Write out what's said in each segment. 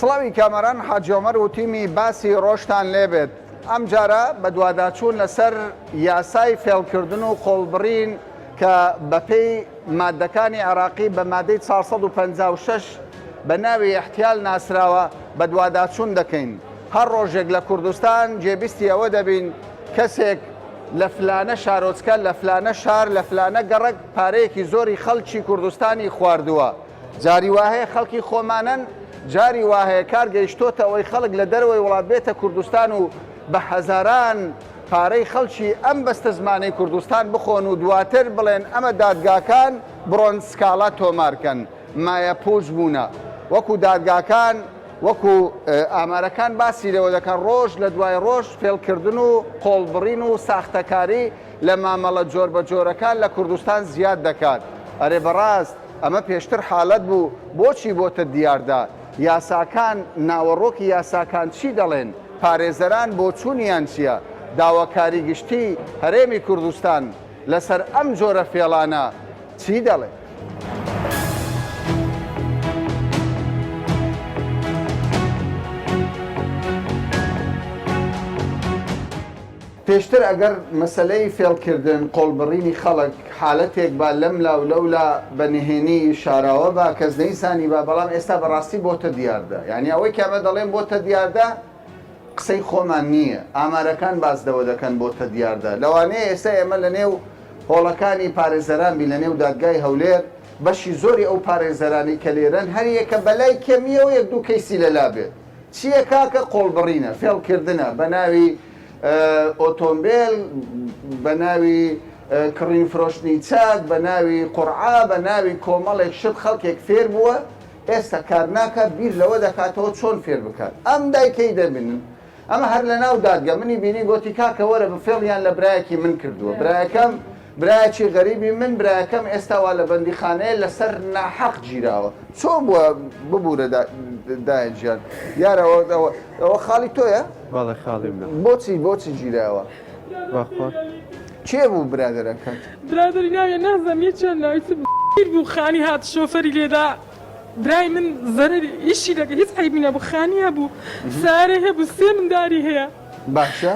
سڵاوی کامەران حاجی عومەر و تیمی باسی ڕۆژتان لێبێت. ئەمجارە بەدواداچوون لەسەر یاسای فێڵکردن و قۆڵبڕین کە بەپێی ماددەکانی عێراقی بە مادەی 456 بە ناوی احتیال ناسراوە بەدواداچوون دەکەین. هەر ڕۆژێک لە کوردستان جێبیستی ئەوە دەبین کەسێک لە فلانە شارۆچکە، لە فلانە شار، لە فلانە گەڕەک پارەیەکی زۆری خەڵکی کوردستانی خواردووە. جاری وا هەیە خەڵکی خۆمانن، جاری وا هەیە کار گەیشتۆتە ئەوەی خەڵک لە دەرەوەی وڵات بێتە کوردستان و بە هەزاران پارەی خەڵکی ئەم بەستەزمانەی کوردستان بخۆن و دواتر بڵێن ئەمە دادگاکان بڕۆن سکاڵا تۆمارکەن. مایەپووچ بوونە. وەکو دادگاکان وەکو ئامارەکان باسی لێوە دەکەن ڕۆژ لە دوای ڕۆژ فێڵکردن و قۆڵبڕین و ساختەکاری لە مامەڵە جۆربەجۆرەکان لە کوردستان زیاد دەکات. ئەرێ بەڕاست ئەمە پێشتر حالەت بوو بۆچی بۆتە دیاردە؟ یاساکان ناوەڕۆکی یاساکان چی دەڵێن؟ پارێزەران بۆچوونیان چییە؟ داواکاری گشتی هەرێمی کوردستان لەسەر ئەم جۆرە فێڵانە چی دەڵێ؟ پێشتر ئەگەر مەسەلەی فێڵکردن، قۆڵبڕینی خەڵک، حالەتێک با لەملا و لەولا بە نهێنی شاراوە با، کەس نەیزانیبا، بەڵام ئێستا بەڕاستی بۆتە دیاردە. یانی ئەوەی کە ئەمە دەڵێم بۆتە دیاردە قسەی خۆمان نییە، ئامارەکان باس لەوە دەکەن بۆتە دیاردە. لەوانەیە ئێستا ئێمە لەنێو هۆڵەکانی پارێزەران بین، لەنێو دادگای هەولێر، بەشی زۆری ئەو پارێزەرانەی کە لێرەن هەریەکە بەلای کەمییەوە یەک دوو کەیسی لەلا بێت. چییە کاکە؟ قۆڵبڕینە، فێڵکردنە بە ناوی ئۆتۆمبێل، بە ناوی کڕین فرۆشتنی چەک، بە ناوی قوڕعە، بە ناوی کۆمەڵێک شت خەڵکێک فێر بووە، ئێستا کار ناکات بیر لەوە دەکاتەوە چۆن فێر بکات. ئەم دایکەی دەبینن ئەمە هەر لە ناو دادگا منی بینی گۆتی کاکە وەرە بە فێڵیان لە برایەکی من کردووە برایەکەم برایەکی غەریبی من برایەکەم ئێستا وا لە بەندیخانەیە لەسەر ناحەق گیراوە چۆن بووە ببورە دایە گیان یارە ئەوە ئەوە خاڵی تۆیە؟ بەڵێ خاڵی منە. بۆچی بۆچی گیراوە؟ بەخوا. کێ بوو برادەرەکەت؟ برادەری ناویە نازانم یەکیان ناوی چ بوو پیر بوو خانی هات شۆفەری لێدا برای من زەرەری ئیشی دەکرد هیچ عەیبی نەبوو خانی هەبوو سارەی هەبوو سێ منداری هەیە. باشە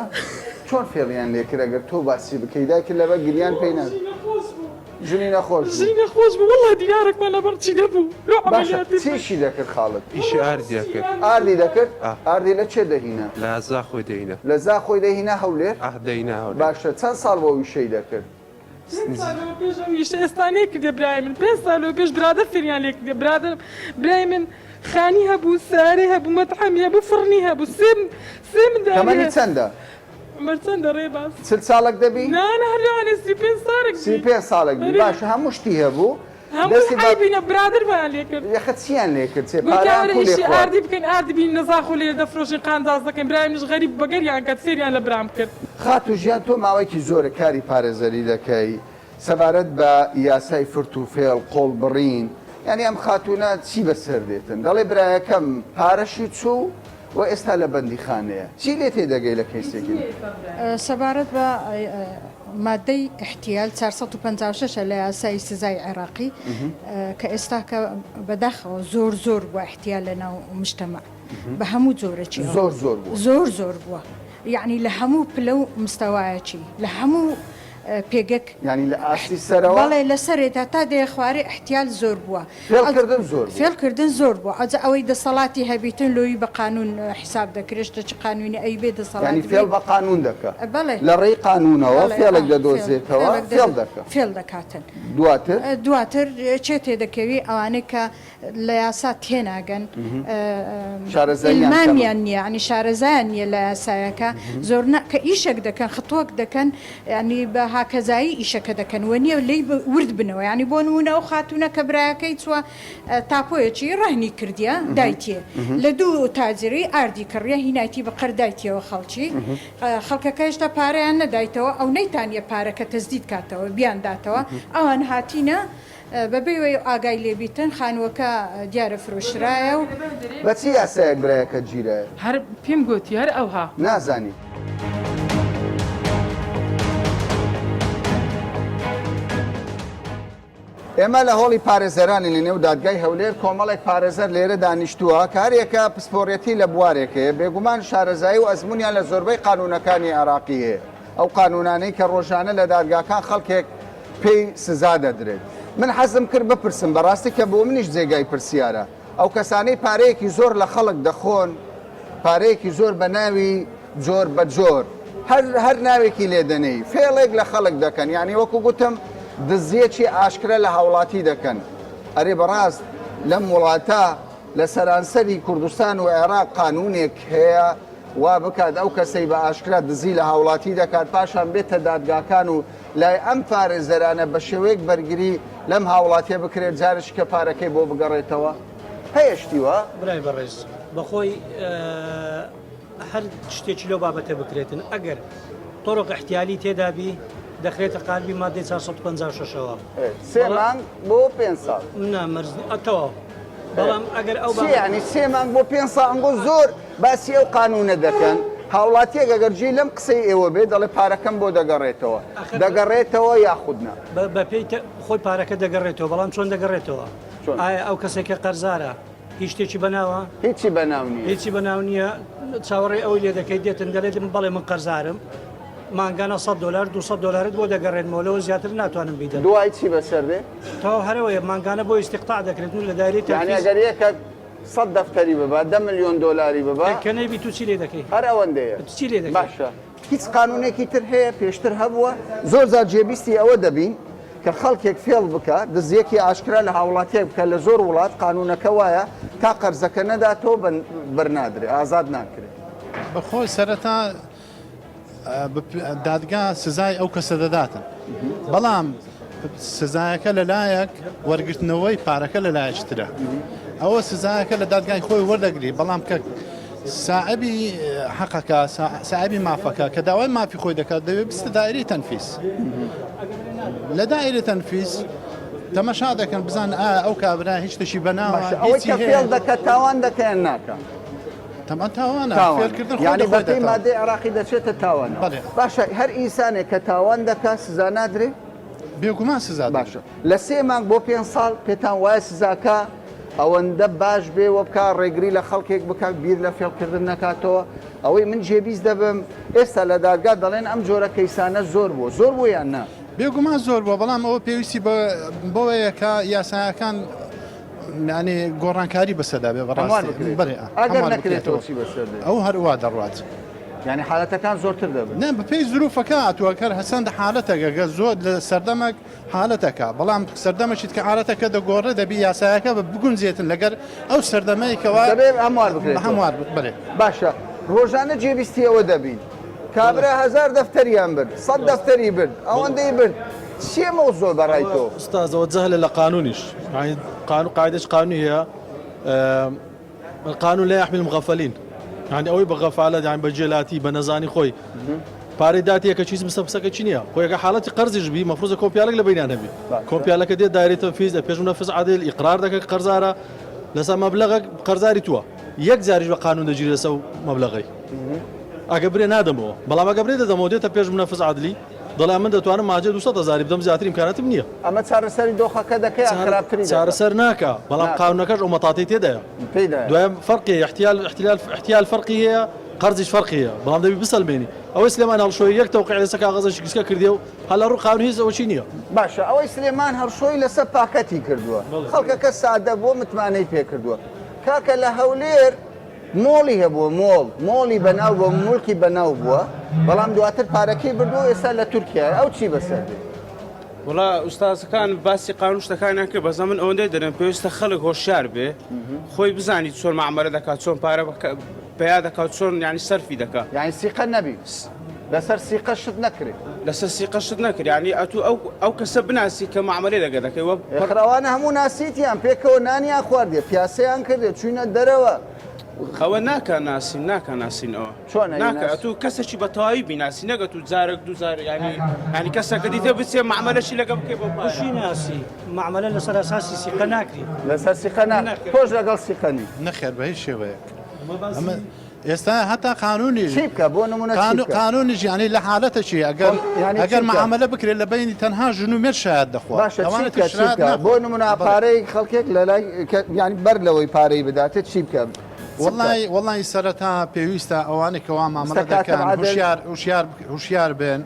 چۆن فێڵیان لێ کرد ئەگەر تۆ باسی بکەی دایکت لەبەر گریان پێی نا ژنی نەخۆش بوو. ژنی نەخۆش بوو. ژنی نەخۆش بوو وەڵا دینارێکمان لەبەر چی نەبوو لۆ باشە عەمەلیاتی چی ئیشی دەکرد خاڵت؟ ئیشی ئاردی ئەکرد. ئاردی دەکرد؟ ئا. ئاردی لە چێ دەهینا؟ لە زاخۆی دەهینا. لە زاخۆی دەهینا هەولێر؟ ئا دەهینا هەولێر. باشە چەند ساڵ بوو ئەو ئیشەی دەکرد؟ پێنج سال لەوە پێش ئەو ئیشە ئێستا نەیکردیە برای من پێنج سال لەوە پێش برادەر فێریان لێ کردیە برادەر برای من خانی هەبوو سارەی هەبوو مەتعەمی هەبوو فڕنی هەبوو سێ سێ مندالی تەمەنی چەندە؟ عومەر چەندە ڕێباز؟ 40 ساڵێک دەبی؟ نا نا هەر لەوانەیە 35 ساڵێک بی 35 ساڵێک بی بەرێ. باشە هەموو شتی هەبوو هەمووی دەستی بە عەیبی نە برادەر وایان لێ کرد یەخە چیان لێ کرد چێ گوتیان پارەیان وەرە کو لێ ئیشی خوارد؟ ئاردی بکەین ئاردی بینن لە زاخۆ لێرە دەفرۆشین قانجاز دەکەین برای منیش غەریب بەگەریان کرد فێریان لە برام کرد. خاتوو ژیان تۆ ماوەیەکی زۆرە کاری پارێزەری دەکەی سەبارەت بە یاسای فرت و فێڵ قۆڵ بڕین یانی ئەم خاتوونە چی بەسەر دێتن دەڵێ برایەکەم پارەشی چوو و ئێستا لە بەندیخانەیە چی لێ تێدەگەی لە کەیسێکی سەبارەت بە مادەی احتیال 456 ە لە یاسای سزای عێراقی کە ئێستاکە بەداخەوە زۆر زۆر بووە احتیال لە ناو مجتەمع بە هەموو جۆرەکی زۆر زۆر بووە زۆر زۆر بووە یعنی لە هەموو پلە و مستەوایەکی لە هەموو پێگەک یانی لە ئاستی سەرەوە؟ بەڵێ لە سەرێ تا تا دێ خوارێ ئیحتیال زۆر بووە. فێڵ کردن زۆر بووە. فێڵ کردن زۆر بووە. ئەجا ئەوەی دەسەڵاتی هەبیتن لۆیی بە قانوون حیساب دەکرێ شتەکی قانوونی ئەوی بێ دەسەڵات یانی بێ. فێڵ بە قانوون دەکا. بەڵێ. لە ڕێی قانوونەوە بەڵێ فێڵێک ئا فێڵ دەدۆزێتەوە فێڵێک فێڵ دەدۆ دەکا. فێڵ دەکاتن. دواتر؟ دواتر چێ تێدەکەوی ئەوانەی کە لە یاسا تێناگەن شارەزاییان کەمە. ئیلمامیان نییە یانی شارەزایان نییە لە یاسایەکە زۆر نا کە ئیشێک دەکەن خطوەک دەکەن یانی بە هاکەزایی ئیشەکە دەکەن وە نییە لێی ورد بنەوە یانی بۆ نموونە ئەو خاتوونە کە برایەکەی چووە تاپۆیەکی ڕەهنی کردیە دایتیێ لە دوو تاجری ئاردی کڕیە هینایتی بە قەر دایتیەوە خەڵکی خەڵکەکە هێشتا پارەیان نەدایتەوە ئەو نەیتانیە پارەکە تەسدید کاتەوە بیان داتەوە ئەوان هاتینە بەبێ وەی ئاگای لێ بیتن خانووەکە دیارە فرۆشرایە و. بە چ یاسایەک برایەکەت گیرایە؟ هەر پێم گۆتی هەر ئەوها. نازانی. ئێمە لە هۆڵی پارێزەرانی لە نێو دادگای هەولێر کۆمەڵێک پارێزەر لێرە دانیشتووە کە هەریەکە پسپۆڕیەتی لە بوارێک هەیە، بێگومان شارەزایی و ئەزموونیان لە زۆربەی قانوونەکانی عێراقی هەیە، ئەو قانوونانەی کە ڕۆژانە لە دادگاکان خەڵکێک پێی سزا دەدرێت. من حەزم کرد بپرسم بەڕاستی کە بۆ منیش جێگای پرسیارە، ئەو کەسانەی پارەیەکی زۆر لە خەڵک دەخۆن، پارەیەکی زۆر بە ناوی جۆر بە جۆر هەر هەر ناوێکی لێ دەنێی فێڵێک لە خەڵک دەکەن یانی وەکو گوتم دزیەکی ئاشکرا لە هاوڵاتی دەکەن ئەرێ بەڕاست لەم وڵاتە لە سەرانسەری کوردستان و عێراق قانونێک هەیە وا بکات ئەو کەسەی بە ئاشکرا دزی لە هاوڵاتی دەکات پاشان بێتە دادگاکان و لای ئەم پارێزەرانە بە شێوەیەک بەرگری لەم هاوڵاتیە بکرێت جارێکی کە پارەکەی بۆ بگەڕێتەوە؟ هەیە شتی وا؟ برای بەڕێز بەخۆی هەر شتێکی لەو بابەتە بکرێتن ئەگەر طرق احتیالی تێدابی دەخرێتە قالبی مادەی 456ەوە سێ مانگ بۆ پێ ساڵ نا مەرج تەواو بەڵام ئەگەر ئەو ینی سێ مانگ بۆ پێ ساڵ ئەنگۆ زۆر باسی ئەو قانونە دەکەن هاوڵاتیەک ئەگەر جێی لەم قسەی ئێوە بێ دەڵێ پارەکەم بۆ دەگەڕێتەوە دەگەڕێتەوە یاخود نا بەپێی خۆی پارەکە دەگەڕێتەوە بەڵام چۆن دەگەڕێتەوە ئایا ئەو کەسێک کە قەرزارە هیچ شتێکی بەناوە؟ هیچی بەناو نییە. هیچی بەناو نییە، چاوەڕێی ئەوەی لێ دەکەیت دێتن دەلێت بەڵێ من قەرزارم، مانگانە 100 دۆلار 200 دۆلارت بۆ دەگەڕێنمەوە لەوە زیاتر ناتوانم بیدەم. دوای چی بەسەر دێ؟ تەواو هەرەوەیە مانگانە بۆ ئیستیقتاع دەکرێت و لە دایرەی یانی تەنفیز ئەگەر یەکەک 100 دەفتەری ببا 10 ملیۆن دۆلاری ببا کە نەیبی تو چی لێ دەکەی؟ هەر ئەوەندەیە. تو چی لێ دەکەی؟ باشە هیچ قانونێکی تر هەیە پێشتر هەبووە؟ زۆر جار جێبیستی ئەوە دەبین کە خەڵکێک فێڵ بکا، دزییەکی ئاشکرا لە هاوڵاتییەک بکا، لە زۆر وڵات قانوونەکە وایە تا قەرزەکە نەداتەوە بەرنادرێ، ئازاد ناکرێ. بەخۆی سەرەتا دادگا سزای ئەو کەسە دەداتن، بەڵام سزایەکە لەلایەک وەرگرتنەوەی پارەکە لەلایەکی ترە. ئەوە سزایەکە لە دادگای خۆی وەردەگری، بەڵام کە ساحێبی حەقەکە، ساحێبی مافەکە کە داوای مافی خۆی دەکات دەبێت بچێتە دایرەی تەنفیز. لە دایرەی تەنفیز تەمەشا دەکەن بزان ئایا ئەو کابرا هیچ شتێکی بەناوە باشە ئەوەی هیچی کە هەیە فێڵ دەکات تاوان دەکە یان ناکا؟ تەمان تاوانە تاوانە فێڵکردن خۆی یعنی لە خۆی بەپێی دەتاوان. مادەی عێراقی دەچێتە تاوانەوە. بەڵێ. باشە هەر ئینسانێک کە تاوان دەکات سزا نادرێ؟ بێگومان سزا دەدرێ. باشە لە سێ مانگ بۆ پێنج ساڵ پێتان وایە سزاکە ئەوەندە باش بێ وە بکا ڕێگری لە خەڵکێک بکا بیر لە فێڵکردن نەکاتەوە ئەوەی من جێبیست دەبم ئێستا لە دادگا دەڵێن ئەم جۆرە کەیسانە زۆر بووە زۆر بووە یان نا؟ بێگومان زۆر بووە بەڵام ئەوە پێویستی بە بەوەیە کە یاسایەکان یانی گۆڕانکاری بەسەردا بێ هەموار بەڕاستی بکرێت بەڵێ ئەگەر هەموار نەکرێتەوە بکرێتەوە چی بەسەر دێت؟ ئەو هەروا دەڕوات. یانی حالەتەکان زۆرتر دەبن. نا بەپێی زروفەکە هاتووە کەر هەسەند حالەتەکە گەر زۆر لە سەردەمەک حالەتەکە بەڵام سەردەمەشیت کە حالەتەکە دەگۆڕێ دەبی یاسایەکە بە بگونجێتن لەگەر ئەو سەردەمەی کەوا دەبێ هەموار بکرێتەوە. هەموار بەلێ. باشە ڕۆژانە جێبیستی ئەوە دەبین کابرا هەزار دەفتەریان برد سەد دەفتەری برد ئەوەندەی برد چیە مەوزوع بەڕای تۆ؟ ئوستاز ئەوە جەهلە لە قانونیش یانی قانون قاعدەش قانونی هەیە القانون لا يحمي المغفلين یعنی ئەوەی بە غەفالەت یان بە جێلاتی بە نەزانی خۆی پارەی داتیە کە چیز مسە پسەکە چی نییە خۆیەکە حاڵەتی قەرزیش بی مەفروزە کۆمپیالێک لە بینیان هەبی کۆمپیالەکە دێت دایرەی تەنفیز لە پێش منەفز عادل ئیقرار دەکە قەرزارە لەسەر مەبلەغەک قەرزاری تووە یەک جاریش بە قانون دەگیرێ لەسەر مەبلەغەی ئەگە برێ نادەمەوە بەڵام ئەگە برێ دەدەمەوە دێتە پێش منەفز عادلی دەڵێ من دەتوانم ماجێ 200 هەزاری بدەم زیاتر ئیمکاناتم نییە. ئەمە چارەسەری دۆخەکە دەکە یان خراپتری دەکا؟ چارەسەر ناکا بەڵام قانونەکەش ئەو مەتاتەی تێدایە. تێدایە. دوایە فەرقی هەیە احتیال احتیال احتیال فەرقی هەیە قەرزیش فەرقی هەیە بەڵام دەبی بسەلمێنی ئەوەی سلێمان هەڵشۆیی یەک تەوقیع لەسەر کاغەزێکی گچکە کردیە و هەر لە ڕوو قانون هیچ ئەوەی نییە. باشە ئەوەی سلێمان هەڵشۆیی لەسەر پاکەتی کردووە خەڵکەکە سادە بووە متمانەی پێ کردووە کاکە لە هەولێر مۆڵی هەبووە مۆڵ مۆڵی بەناو بووە موڵکی بەناو بووە بەڵام دواتر پارەکەی بردووە ئێستا لە تورکیایە ئەو چی بەسەر دێ؟ وەڵا ئوستازەکان باسی قانون شتەکانیان کرد بەس من ئەوەندەی دەرێم پێویستە خەڵک هۆشیار بێ خۆی بزانی چۆن معامەلە دەکات چۆن پارە پەیا دەکات چۆن یعنی سەرفی دەکات یعنی سیقە نەبی لەسەر سیقە شت نەکرێ لەسەر سیقە شت نەکرێ یعنی ئەتوو ئەو ئەو کەسە بناسی کە معامەلەی لەگەڵ دەکەی وە ئێخر ئەوانە هەموو ناسیتیان پێکەوە نانیان خواردیە پیاسەیان کردیە چوینە دەرەوە. ئەوە ناکا ناسین ناکا ناسین ئەوە چۆن ئەی ناکا ناس؟ ئەتوو کەسێکی بە تەواوی بیناسی نەک ئەتوو جارێک دوو جار یعنی یعنی کەسەکە دیتە بچێ معامەلەشی لەگەڵ بکەی بۆ پارە. بشی ناسی معامەلە لەسەر ئەساسی سیقە ناکری. لەسەر سیقە نا نەخێر. تۆش لەگەڵ سیقە نی. نەخێر بە هیچ شێوەیەک ئەمە. ئێستا هەتا قانونیش چی بکە بۆ نمونە چی بکە؟ قانونیش یانی لە حالەتەکی ئەگەر ئەگەر معاملە بکرێت لە بەینی تەنها ژن و مێرد شایەت دەخوا باشە چی بکە چی بکە بۆ نمونە پارەی خەڵکێک لە لای یانی بەر لەوەی پارەی بداتێ چی بکە؟ وەڵای وەڵای سەرەتا پێویستە ئەوانەی کەوا مامەڵە دەکەن هوشیار هوشیار هوشیار بن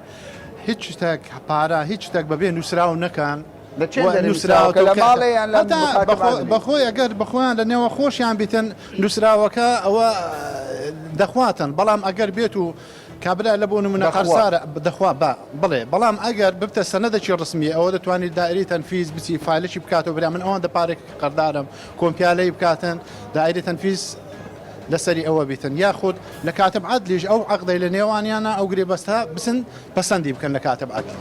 هیچ شتێک پارە هیچ شتێک بەبێ نووسراو نەکەن لە چێ دەرێ نووسراوەکە لە ماڵێ یان لە بەخۆی ئەگەر بەخۆیان لە نێوە خۆشیان بیتن نووسراوەکە ئەوە دەخواتن بەڵام ئەگەر بێت و کابرا لە بۆ نمونە قەرزارە دەخوا بە بڵێ بەڵام ئەگەر ببتە سەنەدەکی ڕسمی ئەوە دەتوانیت دائری تەنفیز بچی فایلێکی بکاتەوە برا من ئەوەندە پارێک قەردارم کۆمپیالەی بکاتن دائری تەنفیز لەسەری ئەوە بیتن یاخود لە کاتب عەدلیش ئەو عەقدەی لە نێوانیانە ئەو گرێبەستە بچن پەسەندی بکەن لە کاتب عەدل.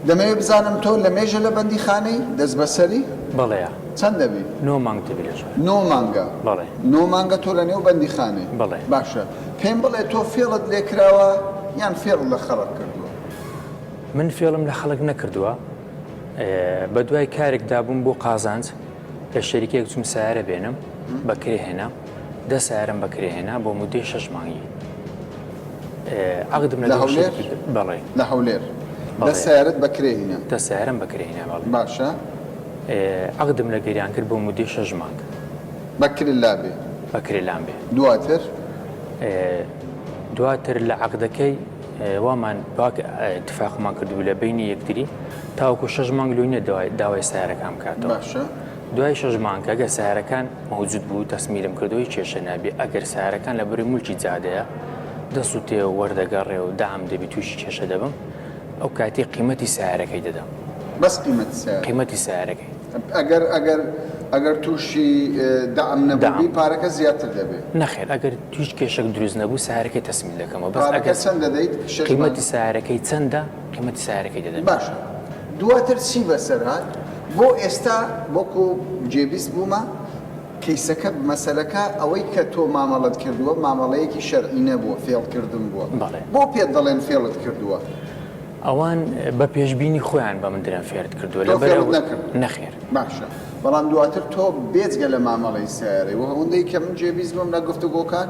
دەمەوێت بزانم تۆ لە مێژە لە بەندیخانەی دەستبەسەری؟ بەڵێ. چەند دەبی؟ نۆ مانگ دەبی لە ژوور. نۆ مانگە؟ بەڵێ. نۆ مانگە تۆ لە نێو بەندیخانەی؟ بەڵێ. باشە پێم بڵێ تۆ فێڵت لێ کراوە یان فێڵت لە خەڵک کردووە؟ من فێڵم لە خەڵک نەکردووە بە دوای کارێکدا بووم بۆ قازانج لە شەریکێک چوم سیارە بێنم بە کرێ هێنا دە سیارم بە کرێ هێنا بۆ مدەی شەش مانگی عقدم لە هەولێر بەڵێ لە هەولێر دە سیارت بە کرێ هینا دە سیارم بە کرێ هێنا بەڵێ باشە عقدم لە گەریان کرد بۆ مدەی شەش مانگ بە کرێ لا بێ بە کرێ لام بێ دواتر دواتر لە عقدەکەی وامان پاک اتفاقمان کردبوو لە بینی یەکتری تاوەکو شەش مانگ لۆی نیە داوای سیارەکان بکاتەوە باشە دوای شەش مانگ ئەگەر سیارەکان مەوجود بوو تەسمیلم کردەوە هیچ کێشە نابێ ئەگەر سیارەکان لە بەری مولکی جادەیە دەسوتێ و وەردەگەڕێ و دام دەبی تووشی کێشە دەبم ئەو کاتی قیمەتی سیارەکەی دەدەم بەس قیمەتی سیارە قیمەتی سیارەکەی ئەگەر ئەگەر ئەگەر تووشی دەعم نەبووبی پارەکە زیاتر دەبێ. نەخێر ئەگەر هیچ کێشەک دروست نەبوو سارەکەی تەسمیل دەکەمەوە بەس پارەکە ئەگەر چەند دەدەیت شەش مانگ؟ قیمەتی سارەکەی چەندە قیمەتی سارەکەی دەدەم. باشە دواتر چی بەسەر هات بۆ ئێستا وەکو جێبیست بوومە کەیسەکە مەسەلەکە ئەوەی کە تۆ مامەڵەت کردووە مامەڵەیەکی شەرعی نەبووە فێڵکردن بووە بەڵێ. بۆ پێت دەڵێن فێڵت کردووە؟ ئەوان بە پێشبینی خۆیان بە من درەن فێرت کردووە تۆ لەبەر فێڵت ئەوەی نەکردووە؟ نەخێر. باشە بەڵام دواتر تۆ بێجگە لە مامەڵەی سەیارەی و ئەوەندەی کە من جێبیست بووم لە گفتوگۆکان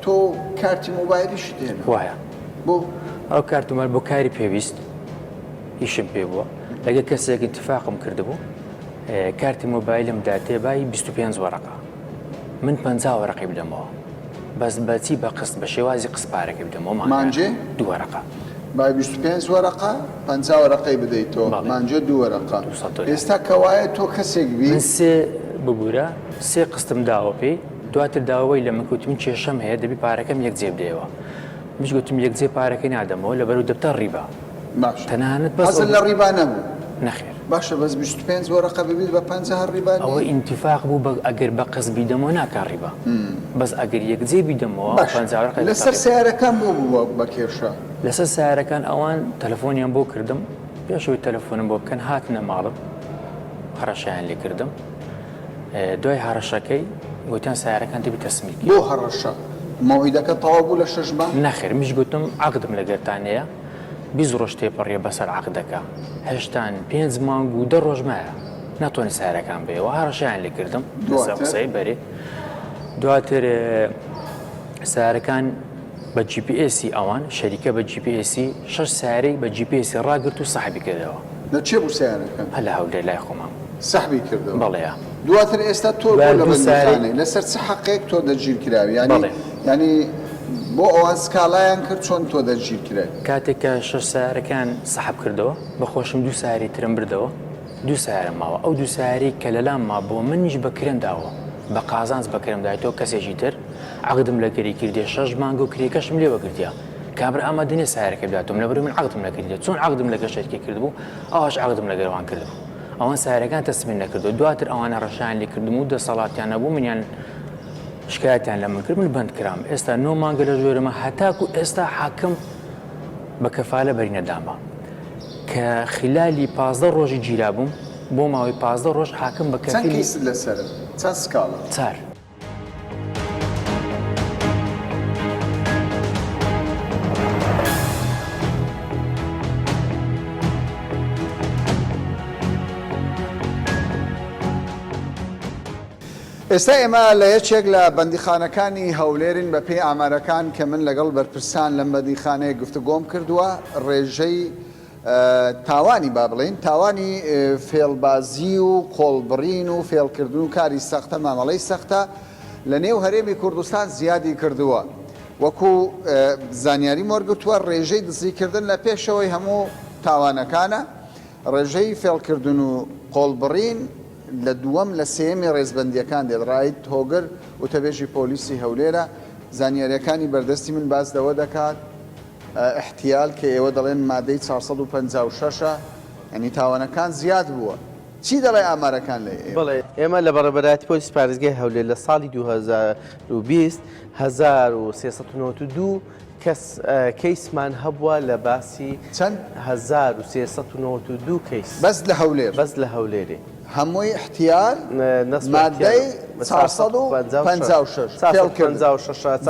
تۆ کارتی مۆبایلیشت هێنا وایە. بۆ؟ ئەو کارت مۆبایل بۆ کاری پێویست ئیشم پێ بووە لەگەڵ کەسێک ئیتفاقم کردبوو کارتی مۆبایلم داتێ بای 25 وەرەقە من 50 وەرەقەی بدەمەوە بەس بەچی بە قست بە شێوازی قست پارەکەی بدەمەوە مانگانە مانجێ؟ دوو وەرەقە. بای 25 وەرەقە 50 وەرەقەی بدەیتەوە بەڵێ. مانجێ دوو وەرەقە 200 دۆلار. ئێستا کەوایە تۆ کەسێک بی من سێ ببورە سێ قستم داوە پێی دواتر داوای لە من کەوتی من کێشەم هەیە دەبی پارەکەم یەک جێ بدەیەوە منیش گوتم یەک جێ پارەکەی نادەمەوە لەبەرو دەبتە ڕیبا باشە تەنانەت بەس حەزت لە ڕیبا نەبوو؟ نەخێر. باشە بەس 25 وەرەقە ببیت بە 50 هەر ڕیبا ئەوە نییە؟ ئینتیفاق بوو بە ئەگەر بە قست بیدەمەوە ناکا ڕیبا بەس ئەگەر یەکجێ بیدەمەوە باشە 50 وەرەقە دەبتە لەسەر ڕیبا. سەیارەکان بۆ بووە بە کێشە؟ لەسەر سەیارەکان ئەوان تەلەفۆنیان بۆ کردم پێش ئەوەی تەلەفۆنم بۆ بکەن هاتنە ماڵم هەڕەشەیان لێ کردم دوای هەڕەشەکەی گوتیان سەیارەکان دەبی تەسمیل کەی. بۆ هەڕەشە؟ مەوعیدەکە تەواو بوو لە شەش مانگ؟ نەخێر منیش گوتم عەقدم لەگەرتان هەیە 20 ڕۆژ تێپەڕیە بەسەر عەقدەکە هێشتان پێنج مانگ و دە ڕۆژ مایە ناتوانن سەیارەکان بێەوە هەڕەشەیان لێ کردم لەسەر دواتر؟ قسەی بەرێ دواتر سەیارەکان بە جی پی ئێسی ئەوان شەریکە بە جی پی ئێسی شەش سەیارەی بە جی پی ئێسی ڕاگرت و سەحبی کردەوە. لە چێ بوو سەیارەکان؟ هەر لە هەولێر لای خۆمان. سەحبی کردەوە؟ بەڵێ. دواتر ئێستا تۆ بۆ دوای لە دوو سەیارەی. بەندیخانەی؟ لەسەر چ حەقێک تۆ دەستگیر کراوی؟ یانی بەڵێ. یانی بۆ ئەوان سکاڵایان کرد چۆن تۆ دەستگیر کرای؟ کاتێک کە شەش سەیارەکەیان سەحب کردەوە بە خۆشم دوو سەیارەی ترم بردەوە دوو سەیارەم ماوە ئەو دوو سەیارەی کە لەلام مابووە منیش بە کرێم داوە بە قازانج بە کرێم دایتەوە کەسێکی تر عەقدم لەگەری کردیە شەش مانگ و کرێکەشم لێ وەگرتیە کابرا ئامادە نیە سەیارەکەی بداتەوە لەبەرئەوەی من عەقدم نەکردیە چۆن عەقدم لەگەر شەریکە کردبوو ئەوهاش عەقدم لەگەر ئەوان کردبوو ئەوان سەیارەکان تەسمیر نەکردو دواتر ئەوان هەڕەشەیان لێ کردم و دەسەڵاتیان نەبوو منیان شکایەتیان لە من کرد من بەند کرام ئێستا نۆ مانگە لە ژۆرمە هەتاکو ئێستا حاکم بە کەفالە بەری نەدامە کە خلالی 15 ڕۆژی گیرا بووم بۆ ماوەی 15 ڕۆژ حاکم بە چەند کەفیلی کەیست لەسەرە؟ چەند سکاڵا؟ چار. ئێستا ئێمە لە یەکێک لە بەندیخانەکانی هەولێرین، بەپێی ئامارەکان کە من لەگەڵ بەرپرسان لەم بەندیخانەیە گفتوگۆم کردووە، ڕێژەی تاوانی با بڵێین تاوانی فێڵبازی و قۆڵبڕین و فێڵکردن و کاری سەختە، مامەڵەی سەختە لە نێو هەرێمی کوردستان زیادی کردووە. وەکو زانیاریم وەرگرتووە ڕێژەی دزیکردن لە پێشەوەی هەموو تاوانەکانە، ڕێژەی فێڵکردن و قۆڵبڕین لە دووەم لە سێیەمی ڕێزبەندییەکان دێت، ڕائید هۆگر وتەبێژی پۆلیسی هەولێرە، زانیارییەکانی بەردەستی من باس لەوە دەکات، احتیال کە ئێوە دەڵێن مادەی 456 ە، یانی تاوانەکان زیاد بووە، چی دەڵێ ئامارەکان لە ئێوە؟ بەڵێ، ئێمە لە بەڕێوەبەرایەتی پۆلیسی پارێزگای هەولێر لە ساڵی 2020 1392 کەس کەیسمان هەبووە لە باسی چەند؟ 1392 کەیس. بەس لە هەولێر؟ بەس لە هەولێرێ. هەمووی احتیال مادەی 456 فێڵکردن.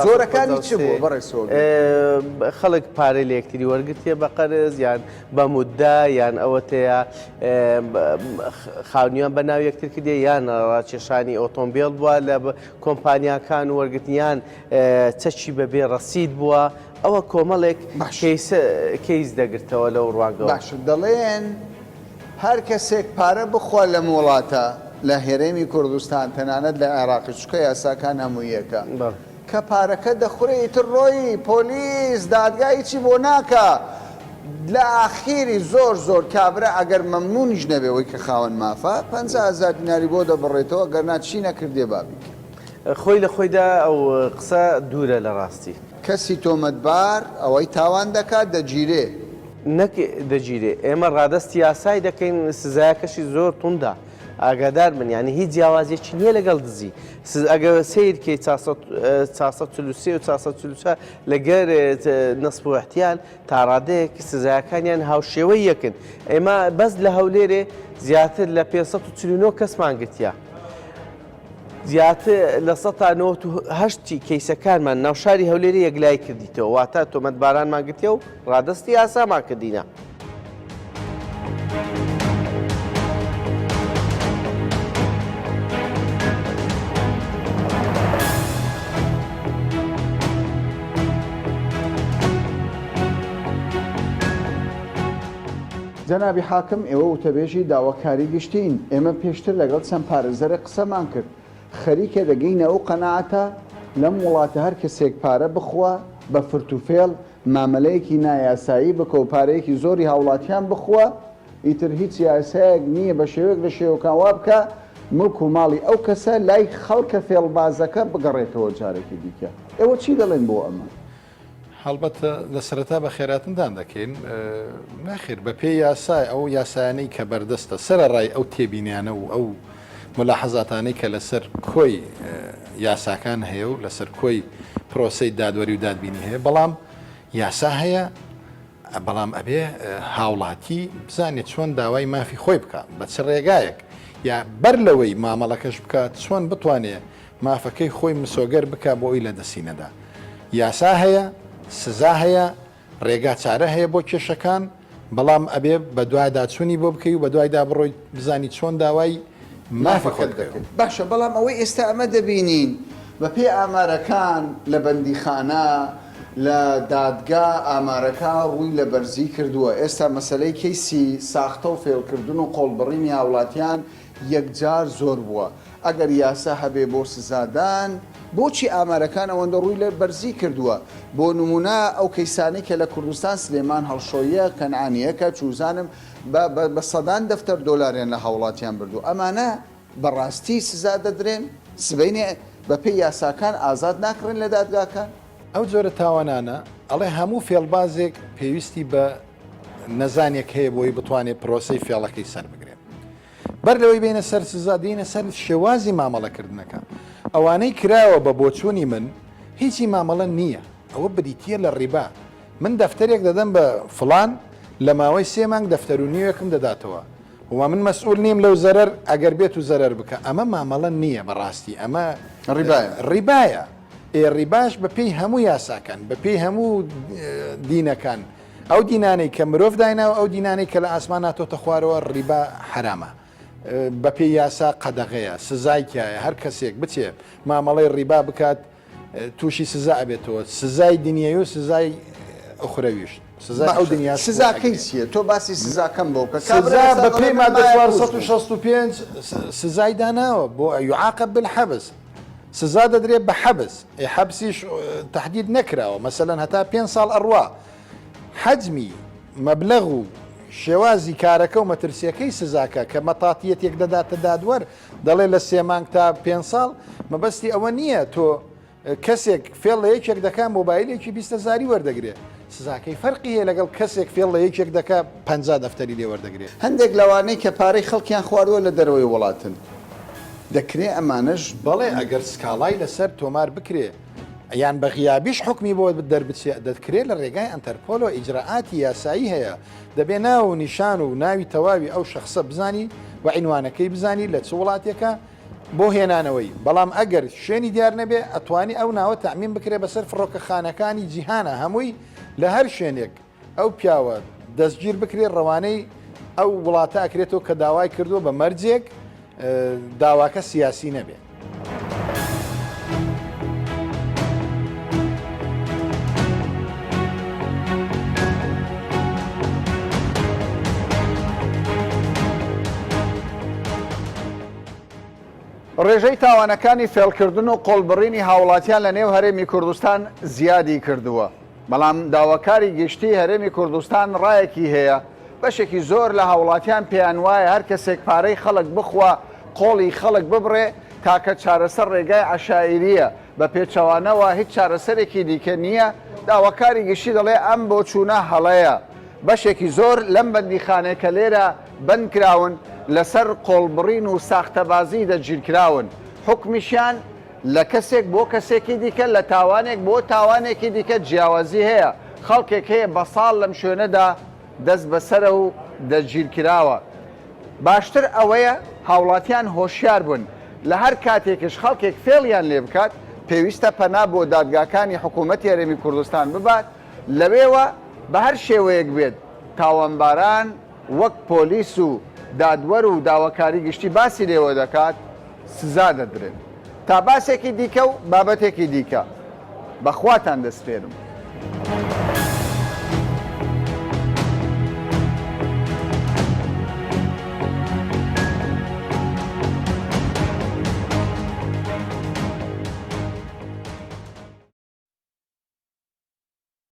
جۆرەکانی چ بووە بەڕێز هۆگر؟ خەڵک پارەی لە یەکتری وەرگرتیە بە قەرز یان بە مودە یان ئەوەتەیە خاونیان بە ناو یەکتر کردیە یان ڕاکێشانی ئۆتۆمبێل بووە لە کۆمپانیاکان وەرگرتنیان چەکی بەبێ ڕەسید بووە ئەوە کۆمەڵێک کەیس دەگرتەوە لەو ڕوانگەوە. باشە دەڵێن هەر کەسێک پارە بخوا لەم وڵاتە لە هەرێمی کوردستان تەنانەت لە عێراقیش چونکە یاساکان هەموو یەکە کە پارەکە دەخورێ ئیتر ڕۆیی پۆلیس دادگا هیچی بۆ ناکا لە ئاخیری زۆر زۆر کابرا ئەگەر مەمنونیش نەبێ ئەوەی کە خاوەن مافە 50 هەزار دیناری بۆ دەبڕێتەوە گەرنا چی نەکردێ با بیکا. خۆی لە خۆیدا ئەو قسە دوورە لە ڕاستی. کەسی تۆمەتبار ئەوەی تاوان دەکات دەگیرێ. نەک دەگیرێ ئێمە ڕادەستی یاسای دەکەین سزایەکەشی زۆر توندە ئاگادار بن یانی هیچ جیاوازیەکی نییە لەگەڵ دزی سز ئەگەر سەیر کەی 443 و 444 لەگەر نەسب و احتیال تا ڕادەیەک سزایەکانیان هاوشێوەی یەکن ئێمە بەس لە هەولێرێ زیاتر لە 549 کەسمان گرتیە. زیاتر 98% ی کەیسەکانمان ناو شاری هەولێری یەکلایی کردیتەوە، واتە تۆمەتبارانمان گرتیە و ڕادەستی یاسامان کردینە. جەنابی حاکم ئێوە وتەبێژی داواکاری گشتین، ئێمە پێشتر لەگەڵ چەند پارێزەرێک قسەمان کرد، خەریکە دەگەینە ئەو قەناعەتە لەم وڵاتە هەر کەسێک پارە بخوا بە فرتوفێڵ مامەلەیەکی نایاسایی بکە و پارەیەکی زۆری هاوڵاتیان بخوا ئیتر هیچ یاسایەک نییە بە شێوەیەک لە شێوەکان وا بکا موڵک و ماڵی ئەو کەسە لای خەڵکە فێڵبازەکە بگەڕێتەوە جارێکی دیکە. ئێوە چی دەڵێن بۆ ئەمە؟ هەڵبەت لە سەرەتا بەخێراتندان دەکەین. نەخێر بە پێی یاسای ئەو یاسایانەی کە بەردەستە سەرەڕای ئەو تێبینیانە و ئەو ملاحەزاتانەی کە لەسەر کۆی یاساکان هەیە و لەسەر کۆی پرۆسەی دادوەری و دادبینی هەیە بەڵام یاسا هەیە بەڵام ئەبێ هاوڵاتی بزانێت چۆن داوای مافی خۆی بکا بە چ ڕێگایەک یا بەر لەوەی مامەڵەکەش بکات چۆن بتوانێ مافەکەی خۆی مسۆگەر بکا بۆ ئەوی لە دەستی نەدا. یاسا هەیە، سزا هەیە، ڕێگا چارە هەیە بۆ کێشەکان، بەڵام ئەبێ بەدواداچوونی بۆ بکەی و بەدوایدا بڕۆیت بزانی چۆن داوای مافی خۆت مافەکەت بکەیەوە. دەکەیت. باشە بەڵام ئەوەی ئێستا ئەمە دەبینین بەپێی ئامارەکان لە بەندیخانە، لە دادگا ئامارەکە ڕووی لە بەرزی کردووە، ئێستا مەسەلەی کەیسی ساختە و فێڵکردن و قۆڵبڕینی هاوڵاتیان یەکجار زۆر بووە، ئەگەر یاسا هەبێ بۆ سزادان، بۆچی ئامارەکان ئەوەندە ڕووی لە بەرزی کردووە؟ بۆ نموونە ئەو کەیسانەی کە لە کوردستان سلێمان هەڵشۆیە، کەنعانییەکە، چوزانم بە بە سەدان دەفتەر دۆلاریان لە هاوڵاتیان بردووە، ئەمانە بەڕاستی سزا دەدرێن؟ سبەینێ بەپێی یاساکان ئازاد ناکرێن لە دادگاکان؟ ئەو جۆرە تاوانانە ئەڵێ هەموو فێڵبازێک پێویستی بە نەزانێک هەیە بۆی بتوانێت پرۆسەی فێڵەکەی سەر بگرێت. بەر لەوەی بێینە سەر سزا دێینە سەر شێوازی مامەڵەکردنەکە. ئەوانەی کراوە بە بۆچوونی من هیچی مامەڵە نییە، ئەوە بریتییە لە ڕیبا. من دەفتەرێک دەدەم بە فڵان لە ماوەی سێ مانگ دەفتەر و نیوێکم دەداتەوە و من مەسئول نیم لەو زەرەر ئەگەر بێت و زەرەر بکا. ئەمە مامەڵە نییە بەڕاستی ئەمە ڕیبایە. ڕیبایە. ئێ ڕیباش بە پێی هەموو یاساکان بە پێی هەموو دینەکان ئەو دینانەی کە مرۆڤ دایناوە ئەو دینانەی کە لە ئاسمان هاتۆتە خوارەوە ڕیبا حەرامە. بەپێی یاسا قەدەغەیە، سزای تیایە، هەر کەسێک بچێ مامەڵەی ڕیبا بکات تووشی سزا ئەبێتەوە، سزای دنیەوی و سزای ئوخرەویش، سزای ئەو باشە دنیاش خۆی سزاکەی ئەگرێ. چییە؟ تۆ باسی سزاکەم بۆ بکە. کابرا سزا ئێستا بە دەڵێ پێی من مادە مایە چوار پووچ سەد و بووم. 65 سزای داناوە بۆ یعاقب بالحبس سزا دەدرێ بە حەبس، ئێ حەبسیش تەحدید نەکراوە، مەسەلەن هەتا پێنج ساڵ ئەڕوا، حەجمی مەبلەغ و شێوازی کارەکە و مەترسیەکەی سزاکە کە مەتاتیەتێک دەداتە دادوەر دەڵێ لە سێ مانگ تا پێنج ساڵ مەبەستی ئەوە نییە تۆ کەسێک فێڵ لە یەکێک دەکا مۆبایلێکی 20 هەزاری وەردەگرێ سزاکەی فەرقی هەیە لەگەڵ کەسێک فێڵ لە یەکێک دەکا 50 دەفتەری لێ وەردەگرێ. هەندێک لەوانەی کە پارەی خەڵکیان خواردووە لە دەرەوەی وڵاتن دەکرێ ئەمانەش. بەڵێ ئەگەر سکاڵای لەسەر تۆمار بکرێ یان بە غیابیش حوکمی بۆ دەربچێ دەکرێ لە ڕێگای ئەنتەرپۆلەوە ئیجرائاتی یاسایی هەیە دەبێ ناو و نیشان و ناوی تەواوی ئەو شەخسە بزانی و عینوانەکەی بزانی لە چ وڵاتێکە بۆ هێنانەوەی بەڵام ئەگەر شوێنی دیار نەبێ ئەتوانی ئەو ناوە تەعمیم بکرێ بەسەر فڕۆکەخانەکانی جیهانا هەمووی لە هەر شوێنێک ئەو پیاوە دەستگیر بکرێت ڕەوانەی ئەو وڵاتە ئەکرێتەوە کە داوای کردووە بە مەرجێک داواکە سیاسی نەبێت. ڕێژەی تاوانەکانی فێڵکردن و قۆڵبڕینی هاوڵاتیان لە نێو هەرێمی کوردستان زیادی کردووە. بەڵام داواکاری گشتی هەرێمی کوردستان ڕایەکی هەیە، بەشێکی زۆر لە هاوڵاتیان پێیانوایە هەر کەسێک پارەی خەڵک بخوا، قۆڵی خەڵک ببڕێ، تاکە چارەسەر ڕێگای عەشایرییە، بە پێچەوانەوە هیچ چارەسەرێکی دیکە نییە، داواکاری گشتی دەڵێ ئەم بۆچوونە هەڵەیە، بەشێکی زۆر لەم بەندیخانەی کە لێرە بەندکراون لەسەر قۆڵبڕین و ساختەبازی دەستگیرکراون، حوکمیشیان لە کەسێک بۆ کەسێکی دیکە، لە تاوانێک بۆ تاوانێکی دیکە جیاوازی هەیە، خەڵکێک هەیە بە ساڵ لەم شوێنەدا دەست بەسەرە و دەستگیرکراوە. باشتر ئەوەیە هاوڵاتیان هۆشیار بن، لە هەر کاتێکیش خەڵکێک فێڵیان لێ بکات، پێویستە پەنا بۆ دادگاکانی حکوومەتی هەرێمی کوردستان ببات، لەوێوە بە هەر شێوەیەک بێت تاوانباران وەک پۆلیس و دادوەر و داواکاری گشتی باسی لێوە دەکات، سزا دەدرێن. تا باسێکی دیکە و بابەتێکی دیکە بە خواتان دەسپێرم.